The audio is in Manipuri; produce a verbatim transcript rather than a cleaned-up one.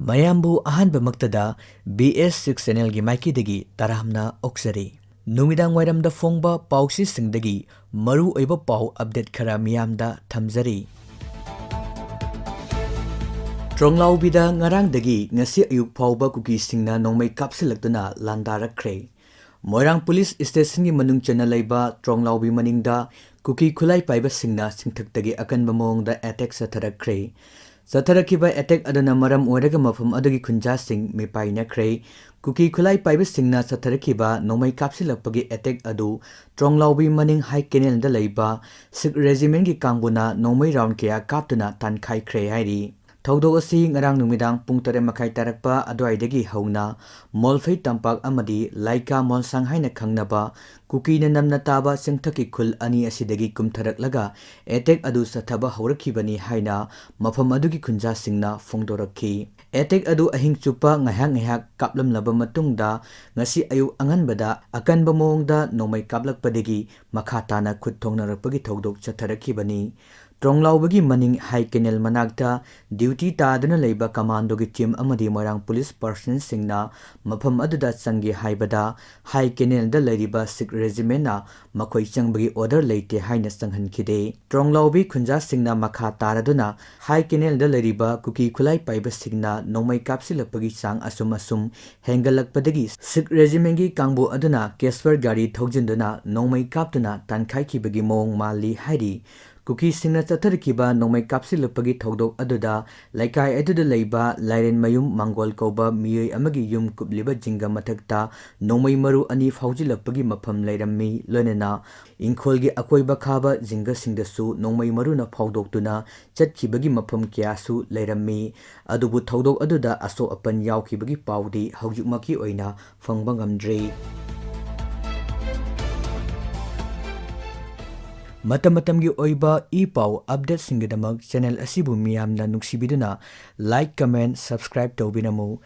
ꯃꯌꯥꯝꯕꯨ ꯑꯍꯥꯟꯕꯃꯛꯇꯗ B S six channelꯒꯤ ꯃꯥꯏꯀꯩꯗꯒꯤ ꯇꯔꯥꯝꯅ ꯑꯣꯛꯆꯔꯤ꯫ ꯅꯨꯃꯤꯗꯥꯡ ꯋꯥꯏꯔꯝꯗ ꯐꯣꯡꯕ ꯄꯥꯎꯆꯦꯁꯤꯡꯗꯒꯤ ꯃꯔꯨ ꯑꯣꯏꯕ ꯄꯥꯎ update ꯈꯔ ꯃꯤꯌꯥꯝꯗ ꯊꯝꯖꯔꯤ꯫ ꯇ꯭ꯔꯣꯡꯂꯥꯎꯕꯤꯗ ꯉꯔꯥꯡꯗꯒꯤ ꯉꯁꯤ ꯑꯌꯨꯛ ꯐꯥꯎꯕ ꯀꯨꯀꯤꯁꯤꯡꯅ ꯅꯣꯡꯃꯩ ꯀꯥꯞꯁꯤꯜꯂꯛꯇꯨꯅ ꯂꯥꯟꯗꯥꯔꯛꯈ꯭ꯔꯦ꯫ ꯃꯣꯏꯔꯥꯡ police stationꯒꯤ ꯃꯅꯨꯡ ꯆꯟꯅ ꯂꯩꯕ ꯇ꯭ꯔꯣꯡꯂꯥꯎꯕꯤ ꯃꯅꯤꯡꯗ ꯀꯨꯀꯤ ꯈꯨꯠꯂꯥꯏ ꯄꯥꯏꯕꯁꯤꯡꯅ ꯆꯤꯡꯊꯛꯇꯒꯤ ꯑꯀꯟꯕ ꯃꯑꯣꯡꯗ attack ꯆꯠꯊꯔꯛꯈ꯭ꯔꯦ꯫ ꯆꯠꯊꯔꯛꯈꯤꯕ attack ꯑꯗꯨꯅ ꯃꯔꯝ ꯑꯣꯏꯔꯒ ꯃꯐꯝ ꯑꯗꯨꯒꯤ ꯈꯨꯟꯖꯥꯁꯤꯡ ꯃꯤꯄꯥꯏꯅꯈ꯭ꯔꯦ꯫ ꯀꯨꯀꯤ ꯈꯨꯠꯂꯥꯏ ꯄꯥꯏꯕꯁꯤꯡꯅ ꯆꯠꯊꯔꯛꯈꯤꯕ ꯅꯣꯡꯃꯩ ꯀꯥꯞꯁꯤꯜꯂꯛꯄꯒꯤ attack ꯑꯗꯨ ꯇ꯭ꯔꯣꯡꯂꯥꯎꯕꯤ ꯃꯅꯤꯡ High Canalꯗ ꯂꯩꯕ Sikh Regimentꯒꯤ ꯀꯥꯡꯕꯨꯅ ꯅꯣꯡꯃꯩ round ꯀꯌꯥ ꯀꯥꯞꯇꯨꯅ ꯇꯥꯟꯈꯥꯏꯈ꯭ꯔꯦ ꯍꯥꯏꯔꯤ꯫ ꯊꯧꯗꯣꯛ ꯑꯁꯤ ꯉꯔꯥꯡ ꯅꯨꯃꯤꯗꯥꯡ ꯄꯨꯡ ꯇꯔꯦꯠ ꯃꯈꯥꯏ ꯇꯥꯔꯛꯄ ꯑꯗꯨꯋꯥꯏꯗꯒꯤ ꯍꯧꯅ ꯃꯣꯜꯐꯩ ꯇꯝꯄꯥꯛ ꯑꯃꯗꯤ ꯂꯥꯏꯀꯥ ꯃꯣꯜꯁꯥꯡ ꯍꯥꯏꯅ ꯈꯪꯅꯕ ꯀꯨꯀꯤꯅ ꯅꯝꯅ ꯇꯥꯕ ꯆꯤꯡꯊꯛꯀꯤ ꯈꯨꯜ ꯑꯅꯤ ꯑꯁꯤꯗꯒꯤ ꯀꯨꯝꯊꯔꯛꯂꯒ attack ꯑꯗꯨ ꯆꯠꯊꯕ ꯍꯧꯔꯛꯈꯤꯕꯅꯤ ꯍꯥꯏꯅ ꯃꯐꯝ ꯑꯗꯨꯒꯤ ꯈꯨꯟꯖꯥꯁꯤꯡꯅ ꯐꯣꯡꯗꯣꯔꯛꯈꯤ꯫ Attack ꯑꯗꯨ ꯑꯍꯤꯡ ꯆꯨꯞꯄ ꯉꯥꯏꯍꯥꯛ ꯉꯥꯏꯍꯥꯛ ꯀꯥꯞꯂꯝꯂꯕ ꯃꯇꯨꯡꯗ ꯉꯁꯤ ꯑꯌꯨꯛ ꯑꯉꯟꯕꯗ ꯑꯀꯟꯕ ꯃꯑꯣꯡꯗ ꯅꯣꯡꯃꯩ ꯀꯥꯞꯂꯛꯄꯗꯒꯤ ꯃꯈꯥ ꯇꯥꯅ ꯈꯨꯠ ꯊꯣꯡꯅꯔꯛꯄꯒꯤ ꯊꯧꯗꯣꯛ ꯆꯠꯊꯔꯛꯈꯤꯕꯅꯤ꯫ ꯇ꯭ꯔꯣꯡꯂꯥꯎꯕꯒꯤ ꯃꯅꯤꯡ High Canal ꯃꯅꯥꯛꯇ duty ꯇꯥꯗꯨꯅ ꯂꯩꯕ commandoꯒꯤ team ꯑꯃꯗꯤ ꯃꯣꯏꯔꯥꯡ police personnelꯁꯤꯡꯅ ꯃꯐꯝ ꯑꯗꯨꯗ ꯆꯪꯒꯦ ꯍꯥꯏꯕꯗ High Canalꯗ ꯂꯩꯔꯤꯕ Sikh Regimentꯅ ꯃꯈꯣꯏ ꯆꯪꯕꯒꯤ order ꯂꯩꯇꯦ ꯍꯥꯏꯅ ꯆꯪꯍꯟꯈꯤꯗꯦ꯫ ꯇ꯭ꯔꯣꯡꯂꯥꯎꯕꯤ ꯈꯨꯟꯖꯥꯁꯤꯡꯅ ꯃꯈꯥ ꯇꯥꯔꯗꯨꯅ High Canalꯗ ꯂꯩꯔꯤꯕ ꯀꯨꯀꯤ ꯈꯨꯠꯂꯥꯏ ꯄꯥꯏꯕꯁꯤꯡꯅ ꯅꯣꯡꯃꯩ ꯀꯥꯞꯁꯤꯜꯂꯛꯄꯒꯤ ꯆꯥꯡ ꯑꯁꯨꯝ ꯑꯁꯨꯝ ꯍꯦꯟꯒꯠꯂꯛꯄꯗꯒꯤ Sikh Regimentꯀꯤ ꯀꯥꯡꯕꯨ ꯑꯗꯨꯅ Casper ꯒꯥꯔꯤ ꯊꯧꯖꯤꯟꯗꯨꯅ ꯅꯣꯡꯃꯩ ꯀꯥꯞꯇꯨꯅ ꯇꯥꯟꯈꯥꯏꯈꯤꯕꯒꯤ ꯃꯑꯣꯡ ꯃꯥꯜꯂꯤ ꯍꯥꯏꯔꯤ꯫ ꯀꯨꯀꯤꯁꯤꯡꯅ ꯆꯠꯊꯔꯛꯈꯤꯕ ꯅꯣꯡꯃꯩ ꯀꯥꯞꯁꯤꯜꯂꯛꯄꯒꯤ ꯊꯧꯗꯣꯛ ꯑꯗꯨꯗ ꯂꯩꯀꯥꯏ ꯑꯗꯨꯗ ꯂꯩꯕ ꯂꯥꯏꯔꯦꯟꯃꯌꯨꯝ ꯃꯥꯡꯒꯣꯜ ꯀꯧꯕ ꯃꯤꯑꯣꯏ ꯑꯃꯒꯤ ꯌꯨꯝ ꯀꯨꯞꯂꯤꯕ ꯖꯤꯡꯒ ꯃꯊꯛꯇ ꯅꯣꯡꯃꯩ ꯃꯔꯨ ꯑꯅꯤ ꯐꯥꯎꯖꯤꯜꯂꯛꯄꯒꯤ ꯃꯐꯝ ꯂꯩꯔꯝꯃꯤ꯫ ꯂꯣꯏꯅꯅ ꯏꯪꯈꯣꯜꯒꯤ ꯑꯀꯣꯏꯕ ꯈꯥꯕ ꯖꯤꯡꯒꯁꯤꯡꯗꯁꯨ ꯅꯣꯡꯃꯩ ꯃꯔꯨꯅ ꯐꯥꯎꯗꯣꯛꯇꯨꯅ ꯆꯠꯈꯤꯕꯒꯤ ꯃꯐꯝ ꯀꯌꯥꯁꯨ ꯂꯩꯔꯝꯃꯤ꯫ ꯑꯗꯨꯕꯨ ꯊꯧꯗꯣꯛ ꯑꯗꯨꯗ ꯑꯁꯣꯛ ꯑꯄꯟ ꯌꯥꯎꯈꯤꯕꯒꯤ ꯄꯥꯎꯗꯤ ꯍꯧꯖꯤꯛꯃꯛꯀꯤ ꯑꯣꯏꯅ ꯐꯪꯕ ꯉꯝꯗ꯭ꯔꯤ꯫ ꯃꯇꯝ ꯃꯇꯝꯒꯤ ꯑꯣꯏꯕ ꯏ ꯄꯥꯎ updateꯁꯤꯡꯒꯤꯗꯃꯛ channel ꯑꯁꯤꯕꯨ ꯃꯤꯌꯥꯝꯅ ꯅꯨꯡꯁꯤꯕꯤꯗꯨꯅ like, comment, subscribe ꯇꯧꯕꯤꯔꯝꯃꯨ꯫